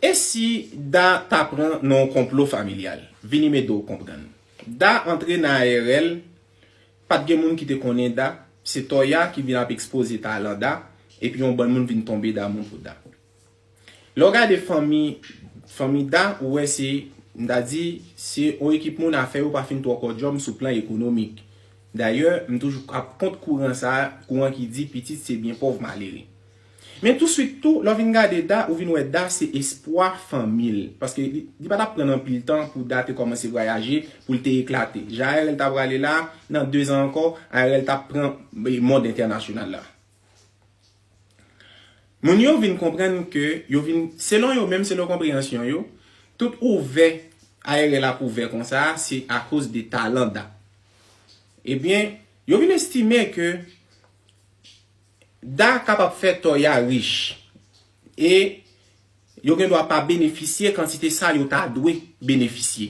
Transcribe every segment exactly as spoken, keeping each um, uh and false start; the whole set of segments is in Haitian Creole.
E si Da ta pran nan yon konplo familyal? Vini m ede w konprann. Da antre nan A R L, pa t gen moun ki te konnen Da, se Toya ki vin ap ekspoze talan Da, epi yon bann moun vin tonbe damou pou Da. Lè w gade fanmi, fanmi Da, ou wè se, m ta di, se yon ekip moun afè yo pa fin twò kòdyòm sou plan ekonomik. Dayè, m toujou ap kont kouran sa, kouran ki di pitit se byen pòv malere. Men touswit tou, lè w vin gade Da, ou vin wè Da se espwa fanmi l. Paske li, li pa t ap pran anpil tan pou Da te kòmanse vwayaje, pou l te eklate. Jan A R L ta prale la, nan dezan ankò, A R L t ap pran, e, mond entènasyonal la. Moun yo vin konprann ke yo vin, selon yo menm, selon konpreyansyon yo, tout ouvè A R L ap ouvè konsa, se akoz de talan Da. Ebyen, yo vin estime ke Da kapab fè Toya rich. E yo gen dwa pa benefisye kantite sa yo ta dwe benefisye.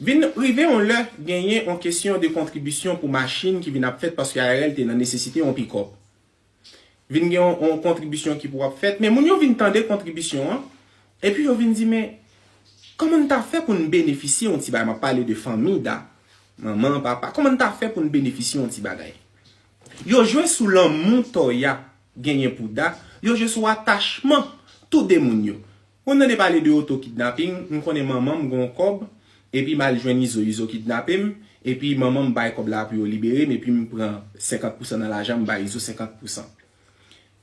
Vin rive yon lè, genyen yon kesyon de kontribisyon pou machin ki vin ap fèt paske A R L te nan nesesite yon pikòp. Vin gen yon, yon kontribisyon ki pou ap fèt, men moun yo vin tande kontribisyon an, epi yo vin di, men, kòman n ta fè pou n benefisye yon ti bagay? M ap pale de fanmi Da, manman, papa. Kòman n ta fè pou n benefisye yon ti bagay? Yo jwe sou lanmou Toya genyen pou Da, yo jwe sou atachman tou de moun yo. Ou tande pale de oto kidnaping, m konnen manman m gen yon kòb, epi m al jwenn Izo, Izo kidnape m, epi manman m bay kòb la pou yo libere m, epi m pran senkant pousan nan lajan m bay Izo senkant pousan.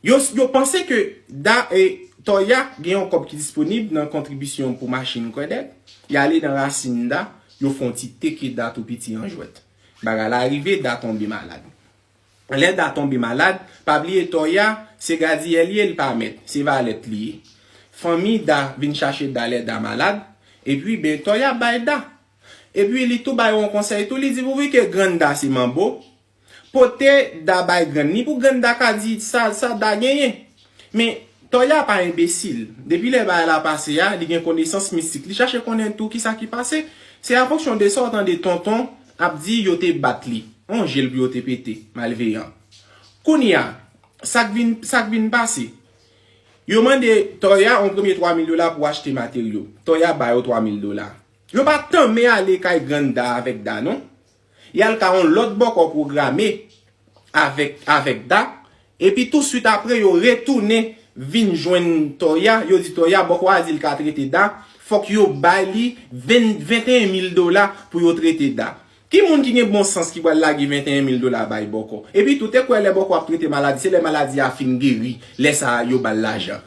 Yo, yo panse ke Da, e, Toya gen yon kòb ki disponib nan kontribisyon pou machin Credit, y ale nan rasin Da, yo fè yon ti teke Da tou piti an jwèt. Bagay la rive, Da tonbe malad. Lè Da tonbe malad, pa bliye Toya, se gadiyè li ye, li pa mèt, se valèt li ye. Fanmi Da vin chache Da lè Da malad, epi ben Toya bay Da. Epi li tou bay yon konsèy tou, li di, pouvi ke grann Da se manbo, pote Da bay grann li pou grann Da ka di sa, sa Da genyen. Men Toya pa enbesil. Depi lè bagay la pase a, li gen konesans mistik. Li chache konnen tou kisa ki pase. Se an fonksyon de sa w tande tonton ap di yo te bat li. On je l pou yo te pete, malveyan. Kounye a, sa k vin, sa k vin pase? Yo mande Toya yon premye twa mil dola pou achte materyo. Toya ba yo twa mil dola. Yo pa tanmen ale kay grann Da avèk Da, non. Y al ka yon lòt bòkò pwograme avèk, avèk Da. Epi touswit apre, yo retounen vin jwenn Toya. Yo di Toya, bòkò a di l ka trete Da. Fòk yo bay li ven, venteyen mil dola pou yo trete Da. Ki moun ki gen bon sans ki pral lage venteyen mil dola bay bòkò? Epi tou, te kwè lè bòkò ap trete maladi, se lè maladi a fin geri, lè sa a yo ba l lajan.